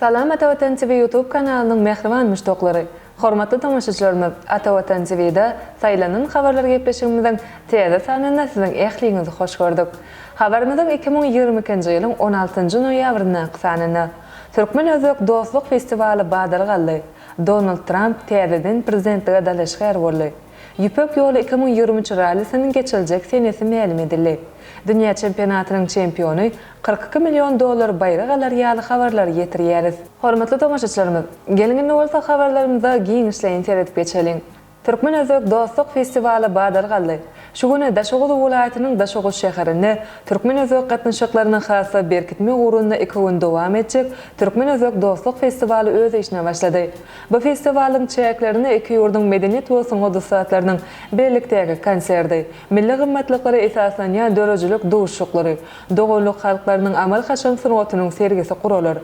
Salam Ata Watan TV YouTube kanalynyň mähriban muşdaklary! Hormatly tomaşaçylarymyz, Ata Watan TV-da Saýlanan habarlar gepleşigimiziň täze sanynda siziň ähliňizi hoş gördük. Habarymyzyň 2022-nji ýylyň on altynjy noýabryndaky sanynda Türkmen-özbek dostluk festiwaly badalga aldy. Donald Tramp täzeden prezidentlige dalaşgär boldy. Ýüpek ýoly 2023 rallisiniň geçiriljek senesi mälim edildi. Dünýä çempionatynyň çempiony 42 million dollar baýrak alar ýaly habarlary ýetirýäris. Hormatly tomaşaçylarymyz, geliň indi bolsa habarlarymyza giňişleýin seredip geçeliň. Türkmen-özbek dostluk festiwaly badalga aldy. Şu gün Daşoguz welaýatynyň Daşoguz şäherinde türkmen-özbek gatnaşyklaryny has-da berkitmek ugrunda iki gün dowam etjek Türkmen-özbek dostluk festiwaly öz işine başlady. Bu festiwalyň çäklerinde iki ýurduň medeniýet we sungat ussatlarynyň bilelikdäki konserti, milli gymmatlyklara esaslanýan döredijilik duşuşyklary, doganlyk halklarynyň amal-haşam sungatynyň sergisi guralar.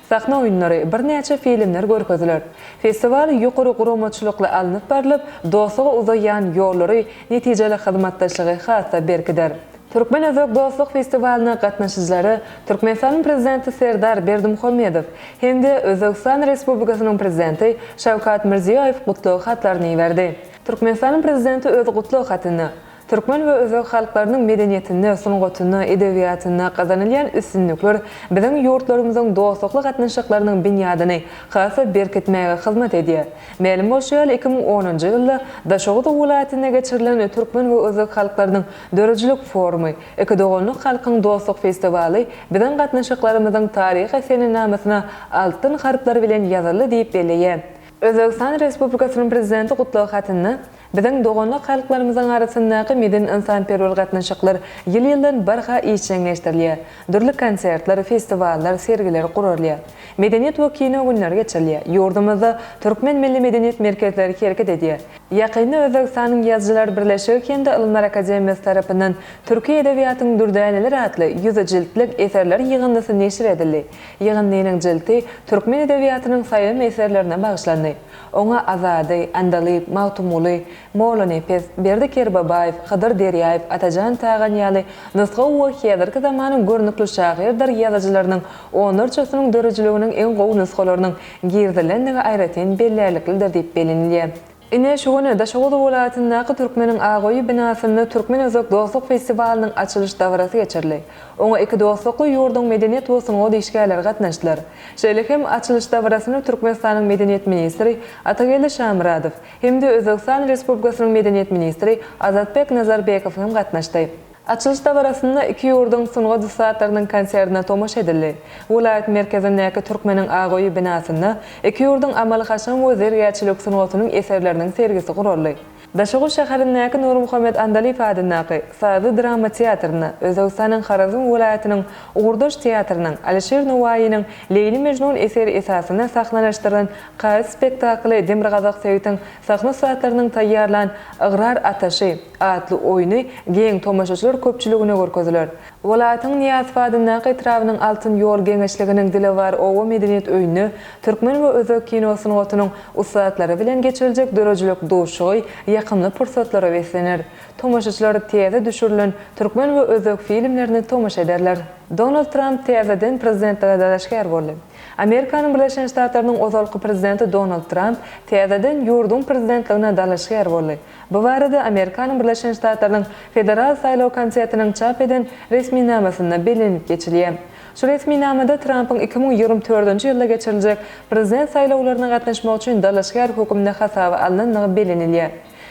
Sahna oýunlary, birnäçe filmler görkeziler. Festiwal ýokary guramaçylykly alnyp barlyp, dostluga uzaýan ýollary, netijeli hyzmatdaşlygy has-da berkider. Türkmen-özbek dostluk festiwalyna gatnaşyjylara Türkmenistanyň Prezidenti Serdar Berdimuhamedow hem-de Özbegistan Respublikasynyň Prezidenti Şawkat Mirziýoýew gutlag hatlaryny iberdi. Türkmenistanyň Prezidenti öz gutlag hatynda, Türkmen we özbek halklarynyň medeniýetinde, sungatynda, edebiýatynda gazanylýan üstünlikler biziň ýurtlarymyzyň dostlukly gatnaşyklarynyň binýadyny has-da berkitmäge hyzmat edýär. Mälim bolşy ýaly, 2010-njy ýylda Daşoguz welaýatynda geçirilen türkmen we özbek halklarynyň döredijilik forumy, iki doganlyk halkyň dostluk festiwaly biziň gatnaşyklarymyzyň taryhy senenamasyna altyn harplar bilen ýazyldy diýip belleýär. Özbegistan Respublikasynyň Prezidenti gutlag hatynda, Biziň doganlyk halklarymyzyň arasyndaky medeni-ynsanperwer gatnaşyklar ýyl-ýyldan barha işjeňleşdirilýär. Dürli konsertler, festiwallar, sergiler guralýar. Medeniýet we kino günleri geçirilýär. Ýurdumyzda Türkmen milli medeniýet merkezleri hereket edýär. Ýakynda Özbegistanyň Ýazyjylar birleşigi hem-de Ylymlar akademiýasy tarapyndan Türki edebiýatyň dürdäneleri atly ýüz jiltlik eserler ýygyndysy neşir edildi. Ýygyndynyň jilti türkmen edebiýatynyň saýlama eserlerine bagyşlandy. Oňa Azady, Andalyp, Magtymguly, Mollanepes, Berdi Kerbabaýew, Hydyr Derýaýew, Atajan Tagan ýaly nusgawy we häzirki zamanyň görnükli şahyrdyr ýazyjylarynyň onlarçasynyň döredijiliginiň iň gowy nusgalarynyň girizilendigi aýratyn bellärliklidir diýip bellenilýär. Ine, şu gün Daşoguz welaýatyndaky Türkmeniň ak öýi binasynda Türkmen-özbek dostluk festiwalynyň açylyş dabarasy geçirildi. Oňa iki dostlukly ýurduň medeniýet we sungat işgärleri gatnaşdylar. Şeýle hem açylyş dabarasyna Türkmenistanyň medeniýet ministri Atageldi Şamyradow hem-de Özbegistan Respublikasynyň medeniýet ministri Azatbek Nazarbekow hem gatnaşdy. Açylyş dabarasynda iki ýurduň sungat ussatlarynyň konsertine tomaşa edildi. Welaýat merkezindäki Türkmeniň ak öýi binasynda iki ýurduň amaly-haşam we zergärçilik sungatynyň eserleriniň sergisi guraldy. Daşoguz şäherindäki Nurmuhammet Andalyp adyndaky sazly drama teatrynda Özbegistanyň Horezm welaýatynyň ugurdaş teatrynyň Alişir Nowaýynyň Leýli-Mejnun eseri esasynda sahnalaşdyrylan Kaýys spektakly Demirgazyk sebitiň sahna ussatlarynyň taýýarlan Ygrar ataşy atly oýny giň tomaşaçylar köpçüligine görkeziler. Welaýatyň Nyýazow adyndaky etrabynyň Altyn ýol geňeşliginiň Dilewar oba medeniýet öýünde türkmen we özbek kino sungatynyň ussatlary bilen geçiriljek döredijilik duşuşygy ýakymly pursatlara beslener. Tomaşaçylar täze düşürilen türkmen we özbek filmlerine tomaşa ederler. Donald Tramp täzeden prezidentlige dalaşgär boldy. Amerikanyň Birleşen Ştatlarynyň ozalky prezidenti Donald Tramp täzeden ýurduň prezidentligine dalaşgär boldy. Bu barada Amerikanyň Birleşen Ştatlarynyň Federal saýlaw komitetiniň çap eden resminamasynda bellenilip geçilýär. Şu resminamada Trampyň 2024-nji ýylda geçiriljek prezident saýlawlaryna gatnaşmak üçin dalaşgär hökmünde hasaba alnandygy bellenilýär.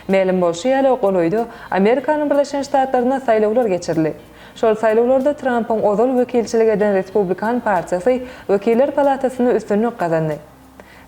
Mälim bolşy ýaly, golaýda Amerikanyň Birleşen Ştatlarynda saýlawlar geçirildi. Şol saýlawlarda Trampyň ozal wekilçilik eden Respublikan partiýasy Wekiller palatasynda üstünlik gazandy.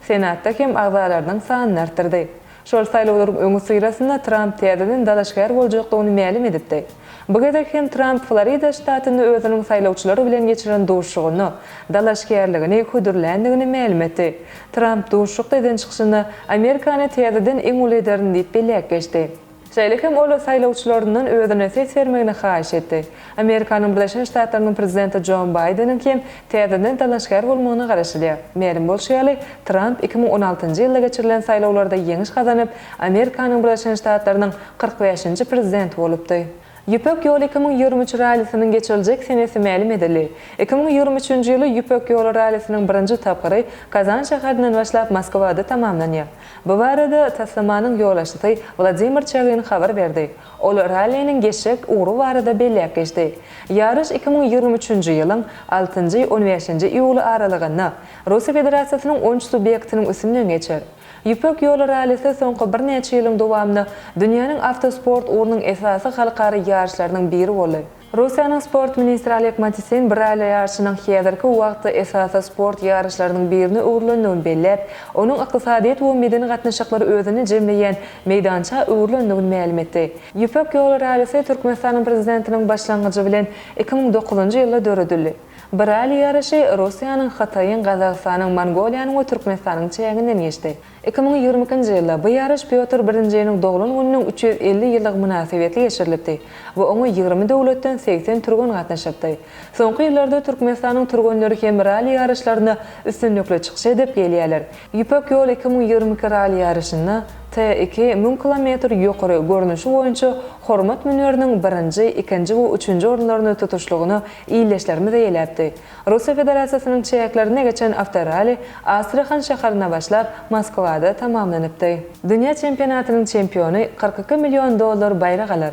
Senatda hem agzalarynyň sanyny artdyrdy. Şol saýlawlaryň öňüsyrasynda Tramp täzeden dalaşgär boljakdygyny mälim edipdi. Bu gezek hem Tramp Florida ştatynda özüniň saýlawçylary bilen geçiren duşuşygynda dalaşgärligini hödürländigini mälim etdi. Tramp duşuşykda eden çykyşynda Amerikany täzeden iň uly ederin diýip belläp geçdi. Şeýle hem ol saýlawçylaryndan özüne ses bermegini haýyş etdi. Amerikanyň Birleşen Ştatlarynyň prezidenti Jo Baýdeniň hem täzeden dalaşgär bolmagyna garaşylýar. Mälim bolşy ýaly, Tramp 2016-njy ýylda geçirilen saýlawlarda ýeňiş gazanyp, Amerikanyň Birleşen Ştatlarynyň 45-nji prezidenti bolupdy. Ýüpek ýoly 2023 rallisiniň geçiriljek senesi mälim edildi. 2023-nji ýyly Ýüpek ýoly rallisiniň birinji tapgyry Kazan şäherinden başlap Moskwada tamamlanýar. Bu barada taslamanyň ýolbaşçysy Wladimir Çagin habar berdi. Ol ralliniň geçjek ugry barada belläp geçdi. Ýaryş 2023-nji ýylyň altynjy, on bäşinji iýuly aralygynda Russiýa Federasiýasynyň on üç subýektiniň üstünden geçer. Ýüpek ýoly rallisi soňky birnäçe ýylyň dowamynda dünýäniň awtosport ugrunyň esasy halkara ýaryşlarynyň biri boldy. Russiýanyň sport ministri Oleg Matisin bu ralli ýaryşynyň häzirki wagtda esasy sport ýaryşlarynyň birine öwrülendigini belläp, onuň ykdysadyýet we medeni gatnaşyklary özünde jemleýän meýdança öwrülendigini mälim etdi. Ýüpek ýoly rallisi Türkmenistanyň Prezidentiniň başlangyjy bilen 2009-njy ýylda döredildi. Bu ralli ýaryşy Russiýanyň, Hytaýyň, Gazagystanyň, Mongoliýanyň we Türkmenistanyň çäginden geçdi. 2022-nji ýylda bu ýaryş Pýotr I-niň doglan gününiň 350 ýyllygy mynasybetli geçirilipdi we oňa 20 döwletden 80 türgen gatnaşypdy. Soňky ýyllarda Türkmenistanyň türgenleri hem ralli ýaryşlarynda üstünlikli çykyş edip gelýärler. Ýüpek ýoly 2022 ralli ýaryşynda T-iki, 1000 kilometr ýokary, görnüşi boýunça hormat münberiniň birinji, ikinji we üçünji orunlaryny tutuşlygyna ildeşlerimiz eýeläpdi. Russiýa Federasiýasynyň çäklerinde geçen awtoralli Astrahan şäherinde başlap, Moskwada tamamlanypdy. Dünýä çempionatynyň çempiony 42 million dollar baýrak alar.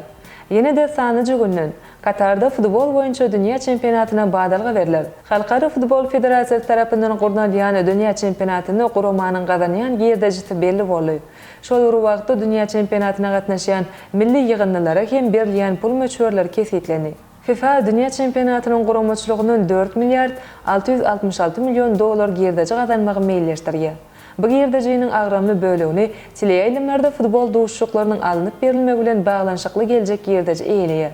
Ýene-de sanlyja günden, Katarda futbol boýunça dünýä çempionatyna badalga berler. Halkara futbol federasiýasy tarapyndan gurnalýan dünýä çempionatynda guramanyň gazanýan girdejisi belli boldy. Şol bir wagtda dünýä çempionatyna gatnaşýan milli ýygyndylara hem berilýän pul möçberleri kesgitlendi. FIFA dünýä çempionatynyň guramaçylygyndan dört milliard 666 million dollar girdeji gazanmagy meýilleşdirýär. Bu girdejiniň agramly bölegini teleýaýlymlarda futbol duşuşyklarynyň alnyp berilmegi bilen baglanyşykly geljek girdeji eýeleýär.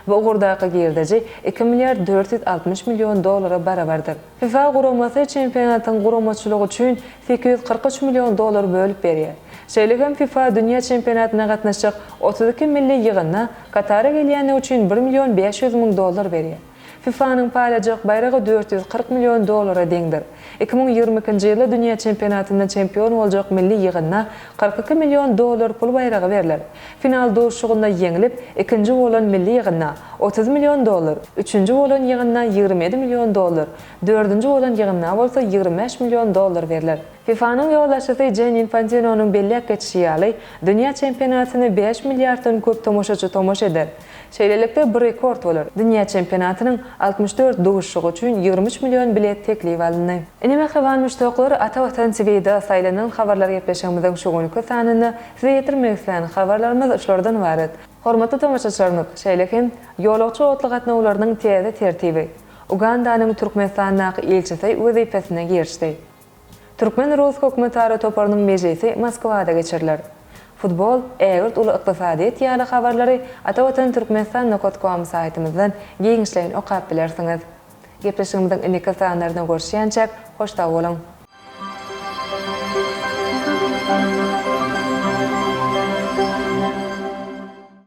Bu ugurdaky girdeji iki milliard 460 million dollara barabardyr. FIFA guramasy çempionatyň guramaçylygy üçin 843 million dollar bölüp berýär. Şeýle hem FIFA dünýä çempionatyna gatnaşjak 32 milli ýygynda Katara gelýändigi üçin bir million 500 müň dollar berýär. FIFA-nyň paýlajak baýragy 440 million dollara deňdir. 2022-nji ýylda dünýä çempionatynda çempion boljak milli ýygynda 42 million dollar pul baýragy berler. Final duşuşygynda ýeňlip, ikinji bolan milli ýygynda 30 million dollar, üçünji bolan ýygynda 27 million dollar, dördünji bolan ýygynda bolsa 25 million dollar berler. FIFA-nyň ýolbaşçysy Jenni Infantinonyň belläp geçişi ýaly, dünýä çempionatyna bäş milliarddan köp tomaşaçy tomaşa eder. Şeýlelikde, bu rekord bolar. Dünýä çempionatynyň 64 duşuşygy üçin 23 million bilet teklip alyndy. Ine mähriban muşdaklar, Ata Watan TVda saýlanan habarlar gepleşigimiziň şu günki sanynda size ýetirmek islän habarlarymyz şulardan ybarat. Hormatly tomaşaçylarymyz, şeýle hem, ýolagçy otly gatnawlarynyň täze tertibi, Ugandanyň Türkmenistandaky ilçisi wezipesine girişdi. Türkmen-rus hökümetara toparynyň mejlisi Moskwada geçiriler. Futbol, ägirt uly ykdysadyýet ýaly habarlary Atavatan Türkmenistan nokat kom saýtymyzdan giňişleýin okap bilersiňiz. Gepleşigimiziň indiki sanlarynda görüşýänçäk, hoş sag boluň!